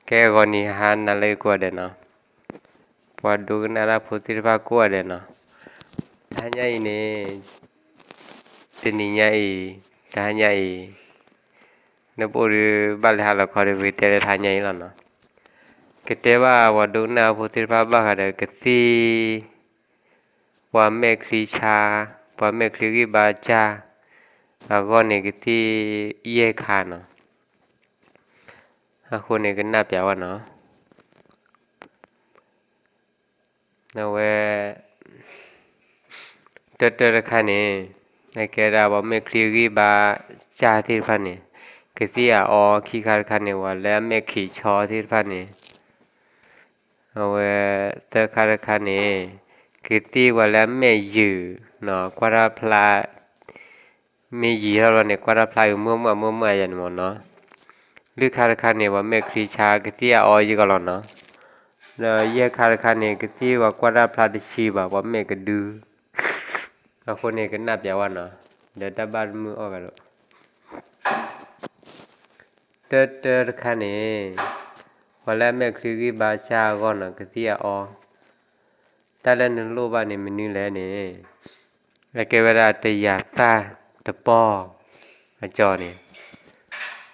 ကဲဂီၤနံၤဟါနၤလၢကိးဂၤဒဲးနီၤ, ပှၤဒိကနၣ်တၢ်ဖိသ့ၣ်တဖၣ်ကိးဂၤဒဲးနီၤ, တဟါညါအံၤန့ၣ်, တနံၤညါအံၤ, တဟါညါအံၤ, နပအိၣ်ဒီးဘၣ်လၢဟါလီၤခီဒီး ပကတဲလၢတဟါညါအံၤလီၤနီၤ, ကတဲဘၣ်ပှၤဒိကနၣ်ဖိသ့ၣ်တဖၣ်ဘၣ်ဃးဒီးကသံၣ် ပှၤမဲာ်ချံဆါ, ပှၤမဲာ်ချံဂံၢ်ဘါစၢ်, အဂီၢ်န့ၣ်ကသံၣ်ယဲၢ်ခါနီၤ, အဃိန့ၣ်ကနၣ်ပျးဝဲနီၤ, အဝဲ တၢတၢတခါန့ၣ်, အကဲဒၣ်ပှၤမဲာ်ချံဂံၢ်ဘါစၢ်သ့ၣ်တဖၣ်န့ၣ်, ကသံၣ်အအီ, ခံခါတခါန့ၣ် ပှၤလၢအမဲာ်ခံးဆီသ့ၣ်တဖၣ်န့ၣ်, အဝဲ သၢခါတခါန့ၣ်, ကသံၣ်ပှၤလၢအမဲာ်ယုာ်, ကွၢ်တၢ်ဖျါ မ့ၢ်ယံာ်ထီၣ်လီၤန့ၣ် ကွၢ်တၢ်ဖျါအုးမုၢ်မုၢ်မုၢ်မုၢ်ယၤန့ၣ်မ့ၢ်နီၤ, လွံၢ်ခါတခါန့ၣ် ပှၤမဲာ်ချံဆါ ကသံၣ်အအီယဲၢ်ကီးလီၤနီၤ, ဒီးယဲၢ်ခါတခါန့ၣ် ကသံၣ်ပှၤကွၢ်တၢ်ဖျါတဆံဘၣ် ပှၤမဲာ်ကဒု, အဃိန့ၣ်ကနၣ်ပျးဝဲနီၤ, ဒီးတၢ်ဘၣ်တမုာ်အီၣ်ဂၤဒီး တၢတၢတခါန့ၣ်, ပှၤလၢအမဲာ်ချံဂံၢ်ဘါစၢ်အဂီၢ်နီၤ ကသံၣ်အအီ, တၢ်လၢနလိၣ်ဘၣ်န့ၣ်မနုၤလဲၣ်န့ၣ်, အကဲဝဲဒၣ်တယၤသၣ်တပီၢ်, အကၠီန့ၣ်,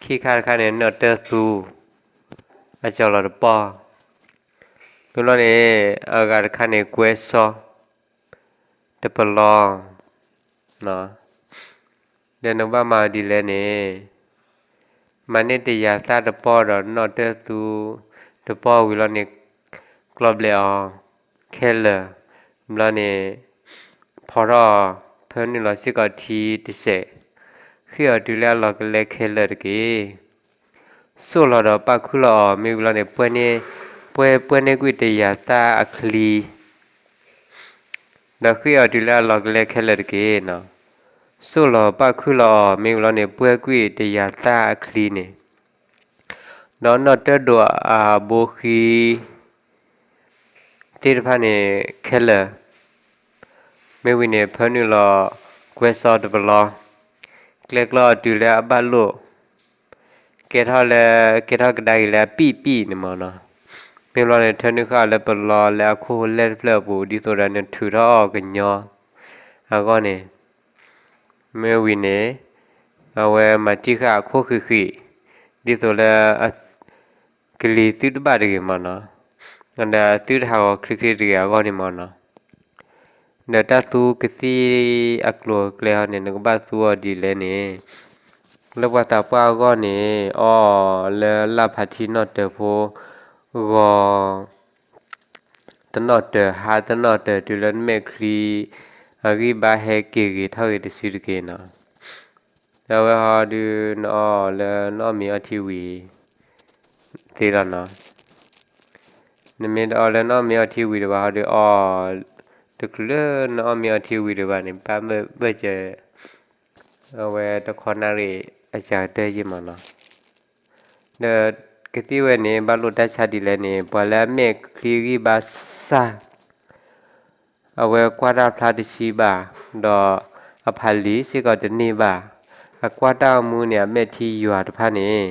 ခံခါတခါန့ၣ် နီၣ်တၢၢ်သူ, အကၠီလီၤတပီၢ်, မ့ၢ်ဘျီန့ၣ်, အဂၤတခါန့ၣ် ကွဲစီ တပလီ ဒီးနဘၣ်မၤအီၤဒ်လဲၣ်န့ၣ်, မၤန့ၢ်တယၤသၣ်တပီၢ်ဒီးနီၣ်တၢၢ်သူတပီၢ်ဝံၤလီၤန့ၣ်, ကျီဘျဲးအီၤခဲလၢာ်, ဘျီန့ၣ်, ဖီထီၣ်အီၤ, ဖၢနုာ်လီၤစ့ၢ်ကီးထံတစဲး, ဃ့ၢ်အီၤတုၤလၢအလီၤကလဲခဲလၢာ်တက့ၢ်. စိၢ်လီၤဒီးပာ်ခုၣ်လီၤအီၤ မ့ၢ်ဝံၤလီၤန့ၣ် ပှဲၤန့ၢ်ကွံာ်တယၤသၣ်အချံ ဒီးဃ့ၢ်အီၤတုၤလၢအလီၤကလဲခဲလၢာ်တက့ၢ်. စိၢ်လီၤပာ်ခုၣ်လီၤအီၤ မ့ၢ်ဝံၤလီၤန့ၣ် ပှဲၤကွံာ်တယၤသၣ်အချံန့ၣ်, ဒီးနီၣ်တၢၢ်ဒိးအဘိဃံ သ့ၣ်တဖၣ်န့ၣ်ခဲလၢာ်, မ့ၢ်ဝံၤန့ၣ် ဖၢနုာ်လီၤကွဲစီတပလီ, ကျဲကျီအီၤတုၤလၢအဘၣ်လိာ် ကဲထီၣ်လၢ, ကဲထီၣ်ကဒါက့ၤလၢအပံၣ်ပံၣ်န့ၣ်မ့ၢ်နီၤ. မ့ၢ်ဘျီန့ၣ် ထၢနုာ်ဃာ်အီၤလၢပလီလၢအခိၣ်လဲၢ်တဖျၢၣ်အပူၤ ဒ်သိးဒီးနထုးထီၣ်အီၤကညီအဂီၢ်န့ၣ်, မ့ၢ်ဝံၤန့ၣ်, အဝဲမၤတံၢ်ဃာ်အခိၣ်ဃံးဃံး, ဒ်သိးလၢ ကလံၤသုတဘၣ်တဂ့ၤမ့ၢ်နီၤ, ဒီးသုတဟးဂီၤချ့ချ့တဂ့ၤအဂီၢ်န့ၣ်မ့ၢ်နီၤ. ဒီးတၢ်သူကသံၣ်အကျိၤအကျဲဟီန့ၣ် နကဘၣ်သူအီၤဒ်လဲၣ်န့ၣ်, လၢပှၤသးပှၢ်အဂီၢ်န့ၣ် အီၣ်လၢလၢ်ဖးထံနီၣ်တၢၤဖိ ဂီၤ တနီၣ်တၢၤ ဟါတနီၣ်တၢၤ တုၤလၢနမဲာ်ချံ အဂံၢ်ဘါဟဲက့ၤဂ့ၤထီၣ်ဂ့ၤတစုတက့ၢ်နီၤ. အဝဲဟီဒုး နအီၣ်လၢနအီၣ်မ့ၤအီထံဝံၤသ့လီၤနီၤ. နမ့ၢ်တအီၣ်လၢနအီၣ်မ့ၤအီထံဝံၤဒံးဘၣ်ဟီဒုး အီၣ် တချုးလၢနအီၣ်မ့ၤအီထံဝံၤဒံးဘၣ်န့ၣ် ဘၣ်ဘၢၣ်စၢၤ အဝဲတခီနၣ်ရံၣ်အစှၤကတၢၢ်ယ့ၢ်မ့ၢ်နီၤ. ဒီးကသံၣ်ဝဲန့ၣ် ဘၣ်လိာ်တၢ်ဆါဒ်လဲၣ်န့ၣ် ပှၤလၢအမဲာ်ချံဂံၢ်ဘါစၢ် အဝဲကွၢ်တၢ်ဖျါတဆံဘၣ်, ဒီးအဖးလံာ်စ့ၢ်ကီးတန့ၢ်ဘၣ်, အကွၢ်တၢ်အမူန့ၣ် အမဲာ်ထံယွၤတဖၣ်န့ၣ်,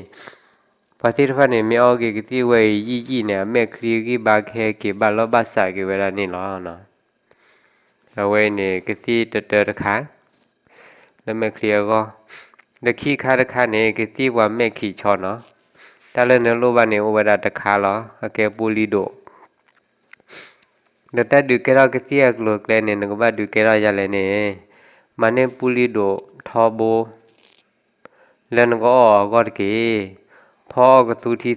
ပှၤသ့ၣ်တဖၣ်န့ၣ် မ့ၢ်အီၣ်က့ၤကသံၣ်ဝဲအံၤယံာ်ယံာ်န့ၣ် အမဲာ်ချံဂံၢ်ဘါကဟဲက့ၤဘၣ်လီၢ်ဘၣ်စးက့ၤဝဲဒၣ်န့ၣ်လီၤ. အဝဲအံၤန့ၣ် ကသံၣ်တတၢတခါ လၢမဲာ်ချံအဂီၢ်, ဒီးခံခါတခါန့ၣ် ကသံၣ်ပှၤမဲာ်ခံးဆီနီၤ. တၢ်လၢနလိၣ်ဘၣ်န့ၣ် အိၣ်ဝဲဒၣ်တခါလီၤ, အကဲပူလံၤဒိး. ဒီးတၢ်ဒုးကဲထီၣ်ကသံၣ်အကျိၤအကျဲန့ၣ် နကဘၣ်ဒုးကဲထီၣ်ဒ်လဲၣ်န့ၣ်, မၤန့ၢ်ပူလံၤဒိးထီဘိ လၢနကအီၣ်အီၤအဂီၢ်တက့ၢ်. ဖီအီၣ်ကသူထံသ့,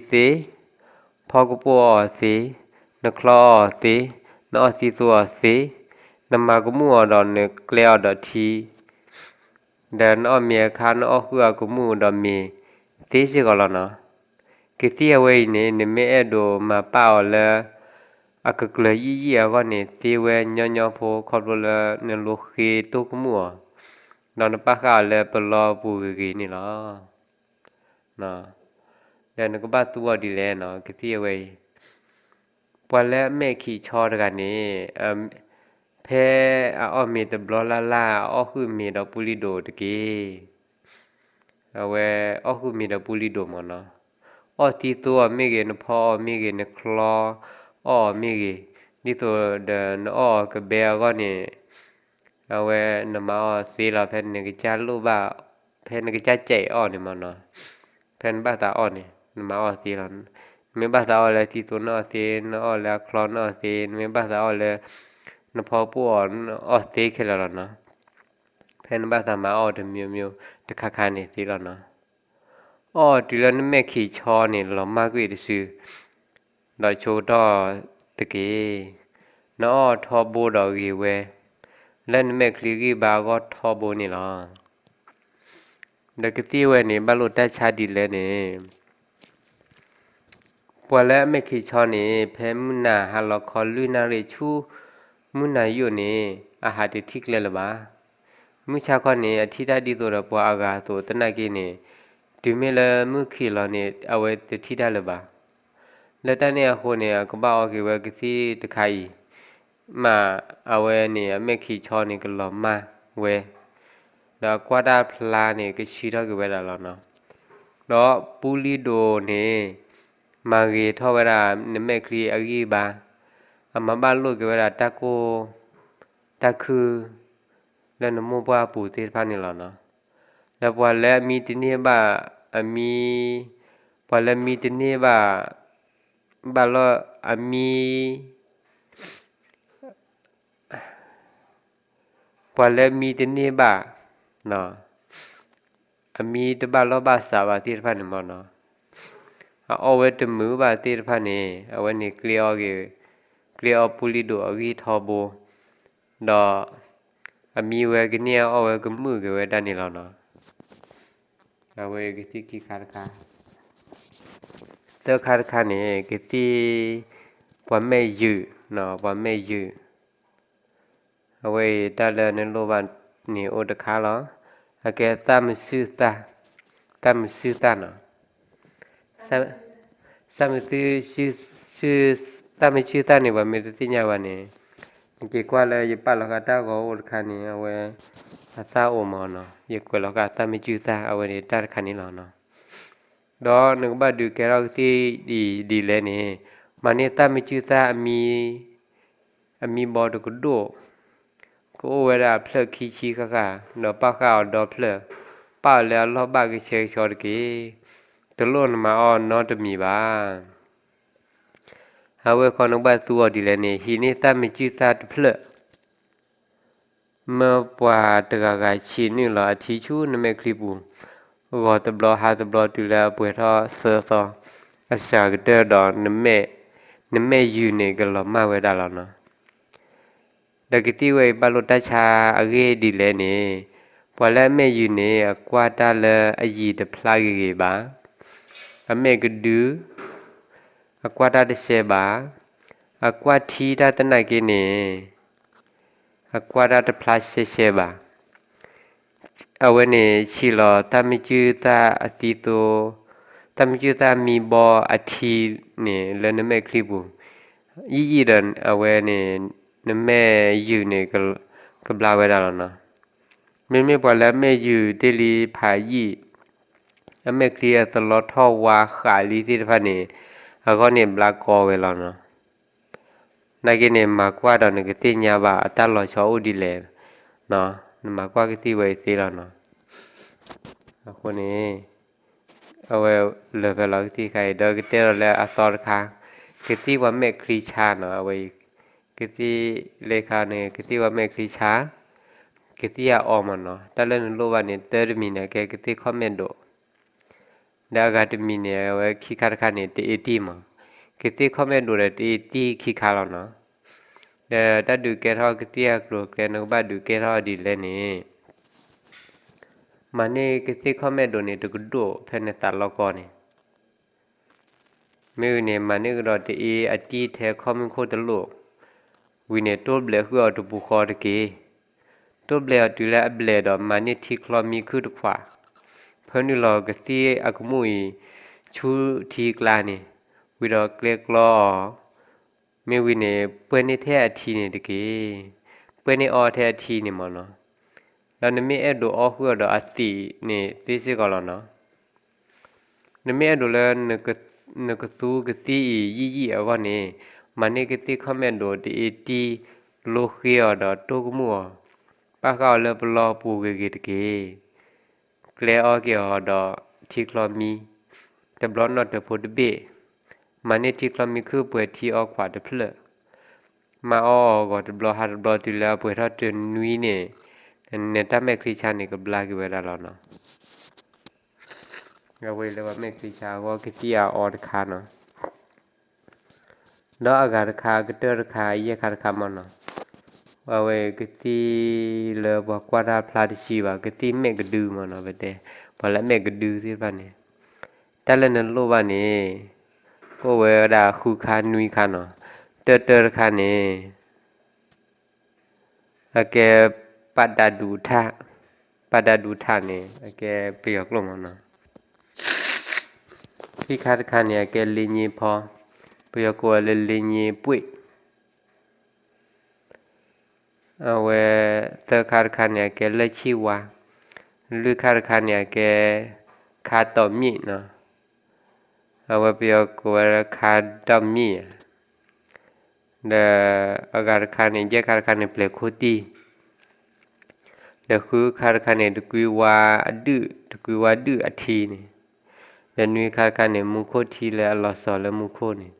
ဖီကပိၢ်အီၣ်သ့, နချီအီၣ်သ့, နအီၣ်သံသိအီၣ်သ့, နမၤကမူၣ်အီၤဒီးနကျဲအီၤဒီးထံ, ဒီးနအီၣ်မ့ၤအခါ နအီၣ်ဃုာ်အကမူၣ်ဒီးမ့ၤသ့စ့ၢ်ကီးလီၤနီၤ. ကသံၣ်အဝဲအံၤန့ၣ် နမ့ၢ်အဲၣ်ဒိးမၤပာ်အီၤလၢ အကကျၢၤယံာ်ယံာ်အဂီၢ်န့ၣ် သ့ဝဲညီညီဖိ ခီဖျိလၢနလိဃ့တိၢ်ကမူၣ်အီၤ, ဒီးနပာ်ဃာ်အီၤလၢပလီပူၤဂ့ၤဂ့ၤန့ၣ်လီၤ. ဒီးနကဘၣ်သူအီၤဒ်လဲၣ်နီၤ ကသံၣ်အဝဲအံၤ, ပှၤလၢအမဲာ်ခံးဆီတဂၤန့ၣ် ဖဲအအီၣ်မ့ၤတဘျီလၢ်လၢ် အအီၣ်ဃုာ်မ့ၤဒီးပူလံၤဒိးတက့ၢ်. အဝဲအီၣ်ဃုာ်မ့ၤဒီးပူလံၤဒိးမ့ၢ်နီၤ. အီၣ်သံသိအီၤမ့ၢ်ဂ့ၤ, နဖီအီၤမ့ၢ်ဂ့ၤ, နချီအီၣ်အီၤမ့ၢ်ဂ့ၤ, ဒ်သိးဒီးနအီၣ်အီၤကဘဲအဂီၢ်န့ၣ် အဝဲနမၤအီၣ်သ့လီၤ. ဖဲနကစၢ်လိၣ်ဘၣ်, ဖဲနကစၢ်စဲးအီၣ်န့ၣ်မ့ၢ်နီၤ, ဖဲနဘၣ်သးအီၣ်န့ၣ် နမၤအီၣ်သ့လီၤ. နမ့ၢ်ဘၣ်သးအီၣ်လၢသံသိနအီၣ်သ့, နအီၣ်လၢအချီနအီၣ်သ့, နမ့ၢ်ဘၣ်သးအီၣ်လၢ နဖီပှီၢ်အီၤနအီၣ်သ့ခဲလၢာ်လီၤနီၤ. ဖဲနဘၣ်သးမၤအီၣ်တမံၤမံၤတခါခါန့ၣ်သ့လီၤနီၤ. အီၣ်တုၤလၢနမဲာ်ခံးဆီန့ၣ် လီၤမၢ်ကွံာ်တစု ဒီးဆိကတီၢ်တက့ၢ်. နအီၣ်ထီဘိဒီးဂ့ၤဝဲ လၢနမဲာ်ချံဂံၢ်ဘါအဂီၢ်ထီဘိန့ၣ်လီၤ. ဒီးကသံၣ်ဝဲန့ၣ် ဘၣ်လိာ်တၢ်ဆါဒ်လဲၣ်န့ၣ် ပှၤလၢအမဲာ်ခံးဆီန့ၣ် ဖဲမုၢ်နၤဟါလီၤခီလွံၢ်နၣ်ရံၣ်ဆူ မုၢ်နၤယိာ်န့ၣ် အဟးတထံၣ်ကျဲလၢၤဘၣ်. မုၢ်ဆါခီန့ၣ် အထံၣ်တၢ်ဒ်သိးဒီးပှၤအဂၤအသိးသနာ်က့န့ၣ် တုၤမ့ၢ်လၢမုၢ်ခံးလီၤန့ၣ် အဝဲတထံၣ်တၢ်လၢၤဘၣ်. လၢတၢ်န့ၣ်အဃိန့ၣ် အကဘၣ်အီၣ်က့ၤဝဲကသံၣ်တခါအံၤ မးအဝဲန့ၣ် အမဲာ်ခံးဆီန့ၣ်ကလီၤမၢ်ဝဲ ဒီးအကွၢ်တၢ်ဖျါန့ၣ် ကဆံးထီၣ်က့ၤဝဲဒၣ်လီၤနီၤ. ဒီးပူလံၤဒိၣ်န့ၣ် မၤဂ့ၤထီၣ်ဝဲဒၣ်နမဲာ်ချံအဂံၢ်ဘါ, အမၤဘၣ်လိာ်က့ၤဝဲဒၣ်တၢ်ကိၢ်တၢ်ခုၣ် လၢနမိၢ်ပှၢ်အပူၤသ့ၣ်တဖၣ်န့ၣ်လီၤနီၤ. ဒီးပှၤလၢအမံတန့ၢ်ဘၣ်, အမံ, ပှၤလၢမံတန့ၢ်ဘၣ်, ဘၣ်လီၤအမံ ပှၤလၢမံတန့ၢ်ဘၣ်, အမံတဘၣ်လီၢ်ဘၣ်စးဘၣ်သ့ၣ်တဖၣ်န့ၣ်မ့ၢ်နီၤ, အအီၣ်ဝဲတမုာ်ဘၣ်သ့ၣ်တဖၣ်န့ၣ် အဝဲန့ၣ်ကျ့အီၤ, ကျ့အီၤပူလံၤဒိၣ်အဂံၢ်ထီဘိ, ဒီးအမံဝဲကန့ၢ်အီၣ်ဝဲကမုာ်က့ၤဝဲဒၣ်န့ၣ်လီၤနီၤ. အဝဲကသံၣ်ခံခါတခါ, သၢခါတခါန့ၣ် ကသံၣ်ပှၤမဲာ်ယုာ်, ပှၤမဲာ်ယုာ် အဝဲအံၤတၢ်လၢနလိၣ်ဘၣ်န့ၣ်အိၣ်တခါလီၤ. အကဲသၣ်မုၢ်ဆူၣ်သၣ်, သၣ်မုၢ်ဆူၣ်သၣ်နီၤ. သၣ်မုၢ်ဆူၣ်, သၣ်မုၢ်ဆူၣ်သၣ်န့ၣ် ပှၤမ့ၢ်တသ့ၣ်ညါဘၣ်န့ၣ်, နက့ၤကွၢ်လၢယပာ်လီၤဃာ်တၢ်ဂီၤအိၣ်တခါန့ၣ် အဝဲအသၣ်အိၣ်မ့ၢ်နီၤ, ယကွဲးလီၤဃာ်သၣ်မုၢ်ဆူၣ်သၣ် အဝဲန့ၣ်တၢ်တခါန့ၣ်လီၤနီၤ. ဒီးနကဘၣ်ဒုးကဲထီၣ်ကသံၣ်ဒ်လဲၣ်န့ၣ်, မၤန့ၢ်သၣ်မုၢ်ဆူၣ်သၣ်အမံ, အမံဘီတကဒိၣ်, ကအိၣ်ဝဲဒၣ်အဖျၢၣ်ခံဆံဃၣ်ဃၣ်, ဒီးပာ်ဃာ်အီၤဒီဖျၢၣ်, ပာ်အီၤလၢအလီၢ်ဘၣ်ကဆှဲကဆှီတက့ၢ်. တလိၣ်နမၤအီၣ်နီတမံၤဘၣ်. အဝဲခီနကဘၣ်သူအီၤဒ်လဲၣ်န့ၣ်, ဟံးန့ၢ်သၣ်မုၢ်ဆူၣ်သၣ်တဖျၢၣ် မၢပှၤတဂၤဂၤဆံးနုာ်လီၤအထံဆူနမဲာ်ချံပူၤ, ဂီၤတဘျီဟါတဘျီ တုၤလၢအပှဲၤထီၣ်သၢသီ, အစှၤကတၢၢ်ဒီး နမဲာ်ယုာ်န့ၣ်ကလီၤမၢ်ဝဲဒၣ်လီၤနီၤ. ဒီးကသံၣ်ဝဲအံၤဘၣ်လိာ်တၢ်ဆါအဂ့ၢ်ဒ်လဲၣ်န့ၣ်, ပှၤလၢအမဲာ်ယုာ်န့ၣ် အကွၢ်တၢ်လၢအယံၤတဖျါဂ့ၤဂ့ၤဘၣ်, အမဲာ်ကဒု အကွၢ်တၢ်တရှဲဘၣ်, အကွၢ်ထံတၢ်သနာ်က့န့ၣ် အကွၢ်တၢ်တဖျါရှဲရှဲဘၣ်. အဝဲန့ၣ်ဆံးလီၤသၣ်မုၢ်ဆူၣ်သၣ်အသံသိ, သၣ်မုၢ်ဆူၣ်သၣ်မံဘီအထံန့ၣ် လၢနမဲာ်ချံပူၤ, ယံာ်ယံာ်ဒီးအဝဲန့ၣ် နမဲာ်ယုာ်န့ၣ် ကဘျါဝဲဒၣ်လီၤနီၤ. မ့မ့ၢ်ပှၤလၢအမဲာ်ယုာ်တ့ၢ်လံဖးယံာ်, အမဲာ်ချံအသလီထီၣ်ဝါဃးလံသ့ၣ်တဖၣ်န့ၣ် အဂီၢ်န့ၣ်ဘျါကီဝဲလီၤနီၤ. နာ်က့န့ၣ် မၤကွၢ်ဒီးနကသ့ၣ်ညါဘၣ်အတၢ်လီၤဆီအိၣ်ဒ်လဲၣ်, နမၤကွၢ်ကသံၣ်ဝဲအံၤသ့လီၤနီၤ. အဃိန့ၣ် အဝဲလၢာ်ဖဲလီၤကသံၣ်ခါအံၤ ဒီးကတဲလီၤလၢအသီတခါ, ကသံၣ်ပှၤမဲာ်ချံဆါနီၤ, အဝဲအံၤ ကသံၣ်လၢခါန့ၣ် ကသံၣ်ပှၤမဲာ်ချံဆါ, ကသံၣ်အအီမ့ၢ်နီၤ, တၢ်လၢနလိၣ်ဘၣ်န့ၣ် တၢ်တမံၤန့ၣ် ကဲကသံၣ်ခီၣ်မဲာ်ဒိၣ် ဒီးအဂၤတမံၤန့ၣ် အဝဲခံခါတခါန့ၣ် တအ့တံၢ်မး, ကသံၣ်ခီၣ်မဲာ်ဒိၣ်ဒီးတအ့တံၢ်ခံခါလီၤနီၤ. ဒီးတၢ်ဒုးကဲထီၣ်ကသံၣ်အကျိၤအကျဲ နကဘၣ်ဒုးကဲထီၣ်ဒ်လဲၣ်န့ၣ်, မၤန့ၢ်ကသံၣ်ခီၣ်မဲာ်ဒိၣ်န့ၣ် တကဒိၣ်ဖဲနသးလီကီၢ်န့ၣ် မ့ၢ်ဝံၤန့ၣ် မၤန့ၢ်ကဒီးတအ့အတံၢ်ထဲခီၣ်မုၢ်ခိၣ်တလိၣ်, ဝံၤန့ၣ် တိၢ်ဘျဲးဃုာ်အီၤတပူၤဃီတက့ၢ်. တိၢ်ဘျဲးအီၤတုၤလၢအဘျဲးဒီး မၤန့ၢ်ထံချီမံခုၣ်တခွး, ဖၢနုာ်လီၤကသံၣ်အကမူၣ်အံၤ ဆူထံကျါန့ၣ်, ဝံၤဒီးကျဲကျီအီၤ, မ့ၢ်ဝံၤန့ၣ် ပှဲၢ်န့ၢ်ထဲအထံန့ၣ်တက့ၢ်. ပှဲၢ်န့ၢ်အီထဲအထံန့ၣ်မ့ၢ်နီၤ. ဒီးနမ့ၢ်အဲၣ်ဒိးအီဃုာ်အီၤဒီးအသံးန့ၣ်သ့စ့ၢ်ကီးလီၤနီၤ. နမ့ၢ်အဲၣ်ဒိးလၢနက နကသူကသံၣ်အံၤယံာ်ယံာ်အဂီၢ်န့ၣ်, မၤန့ၢ်ကသံၣ်ခီၣ်မဲာ်ဒိးတအ့တံၢ်, လိဃ့အီၤဒီးတိၢ်ကမူၣ်အီၤ, ပာ်ဃာ်အီၤလၢပလီပူၤဂ့ၤဂ့ၤတက့ၢ်. ကျဲအီက့ၤအီၤဒီးထံချီမံ, တဘျီနီၣ်တၢၤဖိတဘ့ၣ်, မၤန့ၢ်ထံချီမံခုၣ်ပှဲၤထံအီခွးတဖျၢၣ်, မၤအီအီၤဂီၤတဘျီဟါတဘျီတုၤလၢအပှဲၤထီၣ်တနွံန့ၣ်, နတၢ်မဲာ်ချံဆါန့ၣ်ကဘျါက့ၤဝဲဒၣ်လီၤနီၤ. အဝဲလၢပှၤမဲာ်ချံဆါအဂီၢ်ကသံၣ်အအီတခါနီၤ. ဒီးအဂၤတခါ အကတၢၢ်တခါ အယဲၢ်ခါတခါမ့ၢ်နီၤ, အဝဲကသံၣ်လၢပှၤကွၢ်တၢ်ဖျါတဆံဘၣ်, ကသံၣ်မဲာ်ကဒုမ့ၢ်နီၤ, ပတဲ ပှၤလၢအမဲာ်ကဒုသ့ၣ်တဖၣ်န့ၣ်, တၢ်လၢနလိၣ်ဘၣ်န့ၣ်, ကအိၣ်ဝဲဒၣ်ဃုခါနွံခါနီၤ. တၢတၢတခါန့ၣ် အကဲ ပာ်ဒးဒူးထၣ်, ပာ်ဒးဒူးထၣ်န့ၣ် အကဲပယီၤကျိာ်မ့ၢ်နီၤ. ခံခါတခါန့ၣ် အကဲလ့ည့ဖီ, ပယီၤကိးဝဲလၢလ့ည့ပှ့ၣ်. အဝဲ သၢခါတခါန့ၣ် အကဲလၢၢ်ဆံၣ်ဝါ, လွံၢ်ခါတခါန့ၣ် အကဲ ခါတီးမံၣ်နီၤ. အဝဲပယီၤကိးဝဲလၢခါတီးမံၣ်ဧါ. ဒီးအဂၤတခါန့ၣ် ယဲၢ်ခါတခါန့ၣ် ပျဲၤခိၣ်တံၢ်, ဒီးဃုခါတခါန့ၣ် တကွံဝါအဒုၣ်, တကွံဝါဒုၣ်အထံန့ၣ်, ဒီးနွံခါတခါန့ၣ် မူခိၣ်ထံလၢအလီၤစီၤလၢမူခိၣ်န့ၣ်.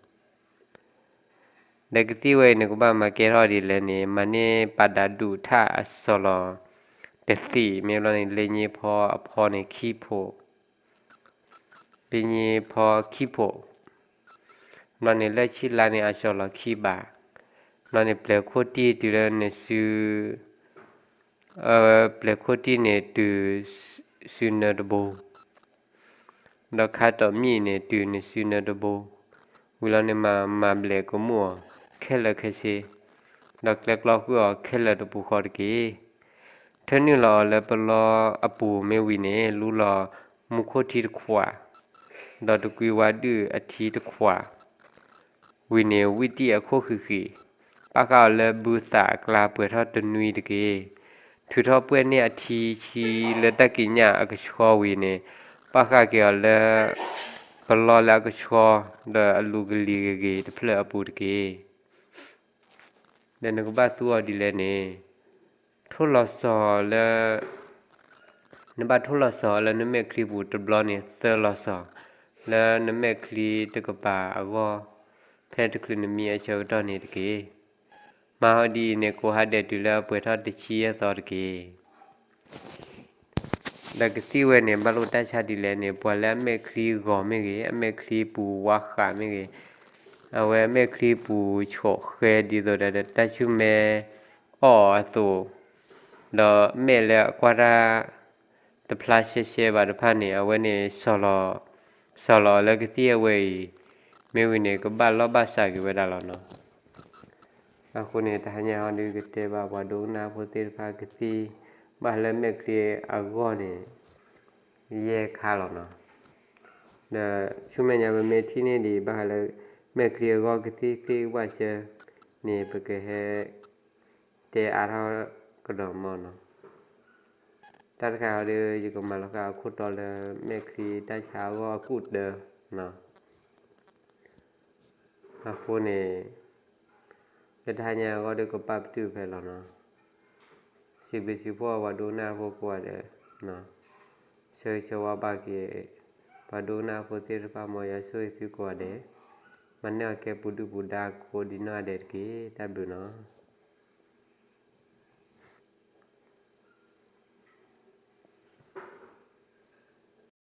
ဒီးကသံၣ်ဝဲအံၤန့ၣ် ကဘၣ်မၤကဲထီၣ်ဒ်လဲၣ်န့ၣ် မၤန့ၢ်ပာ်ဒးဒူးထၣ်အစီၤလီၤ တသံၣ် မ့ၢ်ဘျီန့ၣ် လ့ည့ဖီအဖီန့ၣ်ခံဖှိၣ်, လ့ည့ဖီခံဖှိၣ်, ဘျီန့ၣ် လၢၢ်ဆံၣ်လါန့ၣ် အစီၤလီၤခံဘး, ဘျီန့ၣ် ပျဲၤခိၣ်တံၢ်တုၤလၢနစု ပျဲၤခိၣ်တံၢ်န့ၣ်တုၤစုနၢတဘိ, ဒီးခါတီးမံၣ်န့ၣ် တုၤနစုနၢတဘိ, ဝံၤလီၤန့ၣ်မၤမၤဘျဲးကမူၣ်အီၤခဲလၢာ်ခဲဆ့, ဒီးကျဲကျီဃုာ်အီၤခဲလၢာ်တပူၤဃီတက့ၢ်. ထၢနုာ်လီၤအီၤလၢပလီအပူၤမ့ၢ်ဝံၤန့ၣ် လူလီၤမူခိၣ်ထံတခွး, ဒီးတကွံဝါဒုၣ်အထံတခွး ဝံၤန့ၣ် ဝံၣ်တံၢ်အခိၣ်ဃံးဃံး, ပာ်ဃာ်အီၤလၢဘုသးအကျါပှဲၤထီၣ်တနွံတက့ၢ်. ထုးထီၣ်ပှဲၢ်န့ၢ်အထံဆှံလၢတၢ်ကံးညာ်အကဆှီဝံၤန့ၣ်, ပာ်ဃာ်က့ၤအီၤလၢ ပလီလၢအကဆှီ, ဒီးအလူၤကလံၤဂ့ၤဂ့ၤတဖျၢၣ်အပူၤတက့ၢ်. ဒီးနကဘၣ်သူအီၤဒ်လဲၣ်န့ၣ်, ထိၣ်လီၤစီၤလၢ နဘၣ်ထိၣ်လီၤစီၤလၢနမဲာ်ချံပူၤတဘျီန့ၣ် သၢလီၤစီၤ, လၢနမဲာ်ချံတကပၤအဂီၢ်, ဖဲတချုးနမံအဆၢကတီၢ်န့ၣ်တက့ၢ်. မၤအီၤဒ်အံၤန့ၣ် ကိးဟါဒဲးတုၤလၢအပှဲၤထီၣ်တဆံယဲၢ်သီတက့ၢ်. ဒီးကသံၣ်ဝဲန့ၣ် ဘၣ်လိၣ်တၢ်ဆါဒ်လဲၣ်န့ၣ် ပှၤလၢအမဲာ်ချံဂီၤမ့ၢ်ဂ့ၤ, အမဲာ်ချံပူၤဝါဃးမ့ၢ်ဂ့ၤ, အဝဲအမဲာ်ချံပူၤဆိးဃဲဒ်သိးဒီးတၢ်ဆူၣ်မဲအီၣ်အသိး, ဒီးမဲာ်လၢအကွၢ်တၢ် တဖျါရှဲရှဲဘၣ်တဖၣ်န့ၣ် အဝဲန့ၣ် စီၤလီၤအီၤလၢကသံၣ်အဝဲအံၤ, မ့ၢ်ဝံၤန့ၣ် ကဘၣ်လီၢ်ဘၣ်စးက့ၤဝဲဒၣ်လီၤနီၤ. အဃိန့ၣ် တဟါညါဟီဒုးကတဲဘၣ်ပှၤဒိကနၣ်ဖိသ့ၣ်တဖၣ်ကသံၣ် ဘၣ်လၢမဲာ်ချံအဂီၢ်န့ၣ် ယဲၢ်ခါလီၤနီၤ. ဒီးဆူမဲာ်ညါပမ့ၢ်ထံၣ်န့ၢ်ဒံးဘၣ်ဃးလၢ မဲာ်ချံအဂီၢ်ကသံၣ်သ့ၣ်ဘၣ်ဆၢန့ၣ် ပကဟဲတဲအါထီၣ်ကဒီးမ့ၢ်နီၤ. တၢ်တခါအံၤဒီး ယကမၤလီၤဃာ်အခိၣ်တီလၢ မဲာ်ချံတၢ်ဆါအဂီၢ်အကူၣ်တၢနီၤ. အဃိန့ၣ် လၢတဟါညါအဂီၢ်ဒီးကပာ်ပတုာ်ဖဲလီၤနီၤ. စံးဘျုးစံးဖှိၣ်ပှၤဒိကနၣ်ဖိကိးဂၤဒဲး, ဆၢဂ့ၤဆၢဝါဘၣ်က့ၤ ပှၤဒိကနၣ်ဖိသ့ၣ်တဖၣ် မ်ယွၤဆိၣ်ဂ့ၤသုကိးဂၤဒဲး, မၤန့ၢ်အီၤကဲပူၤဒုၣ်ပူၤဒါကိးဒံနီၢ်ဂၤဒဲးတက့ၢ်. တၢ်ဘျုးနီၤ.